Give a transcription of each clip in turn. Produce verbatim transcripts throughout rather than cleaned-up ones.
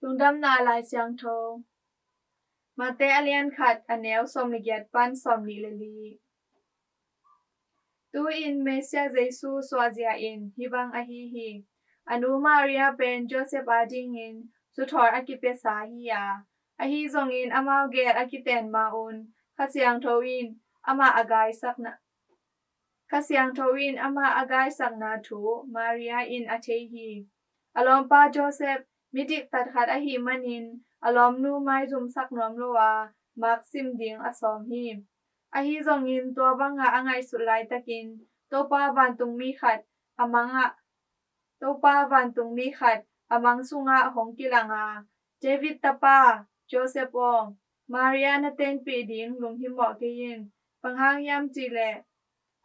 Lungdamna Lai Siangtho. Mate a lian khat, a neu sawm le giat pan sawm nih le li. Tu-in Messiah Jesu suahzia in hih bang ahi hi. A nu Maria pen Joseph adingin suthawl a kipiasa hi a, ahi zongin amau gel a kiten ma-un Kha Siangtho in amah a gaisakna Kha Siangtho in amah a gaisakna thu Maria in a thei hi. A lawmpa Joseph, midik tat khat ahih manin a lawmnu maizumsak nuam lo a, mak sim ding a sawm hi. Ahi zongin tua banga a ngaihsut laitakin Topa vantungmi khat a mangah Topa vantungmi khat a mang sungah hong kilang a, David tapa, Joseph aw, Maria na tenpih ding lunghimawh kei in. Bang hang hiam cih leh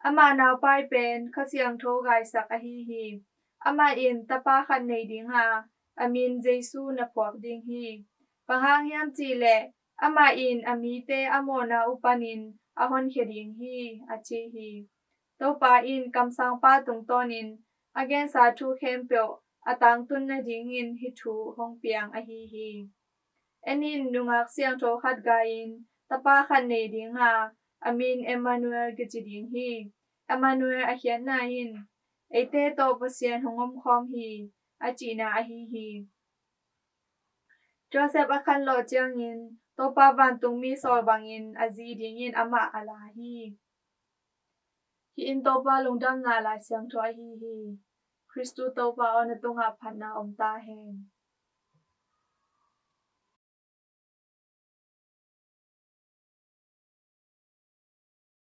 ama naupai pen Kha Siangtho gaisak ahi hi. Amah in tapa khat nei ding a, a min Jesu na phuak ding hi. Bang hang hiam cih leh amah in a mite a mawhna uh panin a honkhia ding hi, a ci hi. Topa in kamsangpa tungtawnin a gensa thu khempeuh a tangtun nadingin hih thu hong piang ahi hi. En in, nungak siangtho khat gai-in tapa khat nei ding a, a min Emmanuel kici ding hi. Emmanuel a khiatna in eite tawh Pasian hong omkhawm hi, a cihna ahi hi. Joseph a khanlawh ciangin Topa vantungmi sawl bangin a zi dingin amah a la hi. Hih in Topa Lungdamna Lai Siangtho ahi hi. Khristu Topa aw, na tungah phatna om ta hen.